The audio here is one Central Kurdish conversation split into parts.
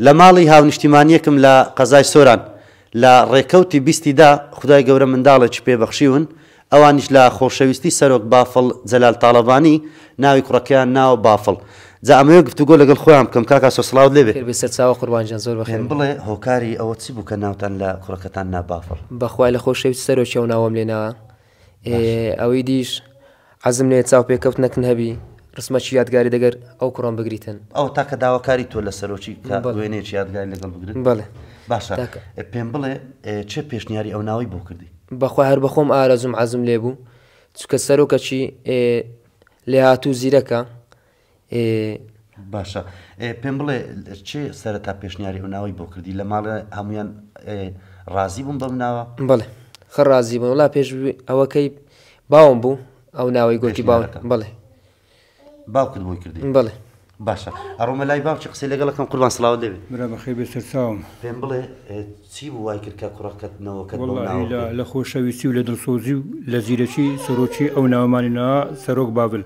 لە ماڵی هاونیشتیمانیەکم لە قەزای سۆران لە ڕێکەوتی بیستی دا خودای گەورە منداڵێکی پێ بەخشیون ئەوانیش لە خۆشەویستی سەرۆک بافڵ جەلال تاڵەبانی ناوی کوڕەکەیان ناوە بافڵ جا ئەمەوێ گفتوگۆ لەگەڵ خۆیان بکەم کاک ئاسۆ سڵاوت لێ بێ. خێر بێ سەرچاوە قوربان گیان زۆر بەخێر پێم بێی. بڵێ هۆکاری ئەوە چی بوو کە ناوتان لە کوڕەکەتان نا بافڵ؟ بەخوای لە خۆشەویستی سەرۆکی ئەو ناوەم لێ ناوە باشە. ئەوەی دیش حەزم لێیە چاوپێکەوتنەکن هەبی ڕسمەکی یادگاری دەگەر ئەو کوڕەم بگریتن. ئەوە تاکە داواکاری تۆ لە سەرۆکی کە بەڵێ. وێنەیەکی یادگاری لەگەڵ بگرن؟ بەڵێ. باشە تاکە. پێم بڵێ کێ پێشنیاری ئەو ناوەی بۆ کردی؟ بەخوای هەر بەخۆم ئارەزوم حەزم لێ بوو چونکە سەرۆکەکی لێهاتوو زیرەکە. باشە پێم بڵێ کێ سەرەتا پێشنیاری ئەو ناوەی بۆ کردی لە ماڵێ هەمویان ڕازی بوون بەم ناوە؟ بەڵێ خە ڕازی بوون وڵا پێش ئەوەکەی باوم بوو ئەو ناوەی گۆتی باو بەڵێ باوکت بۆی کردی؟ بەڵێ. باشە ئەڕۆمە لای باوکی قسەی لەگەڵ ئەکەم قوربان سڵاوت لێ بێ. برا بەخێر بێی سەرچاوم. پێم بڵێ چی بوو وای کرد کە کوڕەکەت نەوەکەت بەو وەڵاهی ناوە لە بکەی؟ لە خۆشەویستی و لە دڵسۆزی و لە زیرەکی سەرۆکی ئەو ناوەمانی نا سەرۆک باڤل.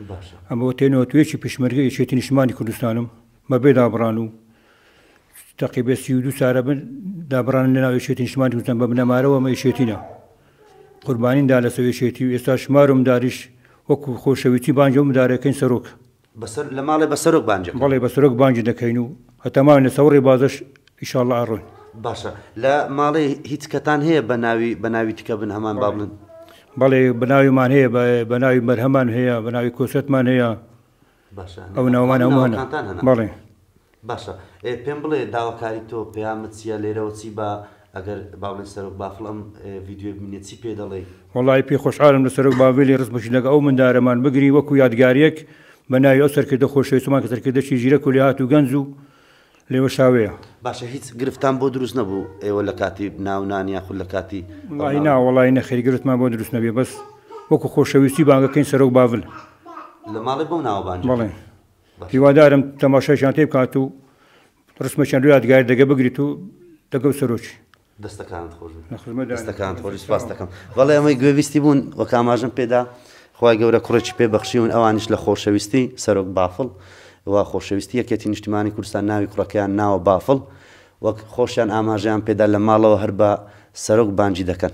باشە. ئەمە وتەی نەوەتویەکی پێشمەرگەی یەکێتی نیشتمانی کوردستانم بە بێ دابڕان و تەقریبە 32 سارە بن دابڕانم لە ناو یەکێتی نیشتمانی کوردستان بە بنەمارەوە ئەمە یەکێتینە قوربانیم دا لەسەر یەکێتی و ئێستا شمار و مداریش وەکو خۆشەویستی بانگی ئەو مدارەکەین سەرۆک. بەسەر لە ماڵێ بە سەرۆک بانگی ئەکەن؟ بەڵێ بە سەرۆک بانگی دەکەین و هەتا ماوین لەسەر ئەو ڕێبازەش ئیشاڵڵا ئەڕۆین. باشە لە ماڵێ هیچ کەتان هەیە بە ناوی بە ناوی تکە بن هەمان با بڵێن؟ بەڵێ بە ناویمان هەیە بە ناوی بەرهەمان هەیە بە ناوی کۆسرەتمان هەیە باشە ئەو ناومان هەموو هەنە ناوەکانتان هەنە؟ بەڵێ. باشە پێم بڵێ داواکاری تۆ پەیامت چیە لێرەوە چی با ئەگەر با بڵێین سەرۆک بافڵ ئەم ڤیدیۆیە ببینێ چی پێ دەڵێی؟ وەڵایی پێ خۆشحاڵم لە سەرۆک باڤلی ڕز بەشی لەگە ئەو مندارەمان بگری وەکو یادگاریەک بە ناوی ئەو سەرکردە خۆشەویستەمان کە سەرکردەکی ژیرەک و لێهاتوو گەنج و لێوەشاوەیە. باشە هیچ گرفتان بۆ دروست نەبوو ئێوە لە کاتی ناونان یاخود لە کاتی ئەو وەڵایی ناوە؟ نا وەڵایی نەخێر گرفتمان بۆ دروست نەبیە بەس وەکو خۆشەویستی بانگەکەین سەرۆک باڤل. لە ماڵێ بەو ناوە بانگی بەڵێ ئەکەن؟ باشە. هیوادارم تەماشایشیان تێ بکات و ڕسمێکیان لۆ یادگاری دەگە بگریت و دەگەو سەرۆکی. دەستەکانت خۆش بێت. لە خزمەتداین. دەستەکانت خۆش سپاست دەکەم. بەڵێ ئەمەی گوێبیستی بوون وەک ئاماژەم پێدا خوای گەورە کوڕێکی پێ بەخشیون ئەوانیش لە خۆشەویستی سەرۆک بافڵ و خۆشەویستی یەکێتی نیشتیمانی کوردستان ناوی کوڕەکەیان ناوە بافڵ وەک خۆشیان ئاماژەیان پێدا لە ماڵەوە هەر بە سەرۆک بانگی دەکەن.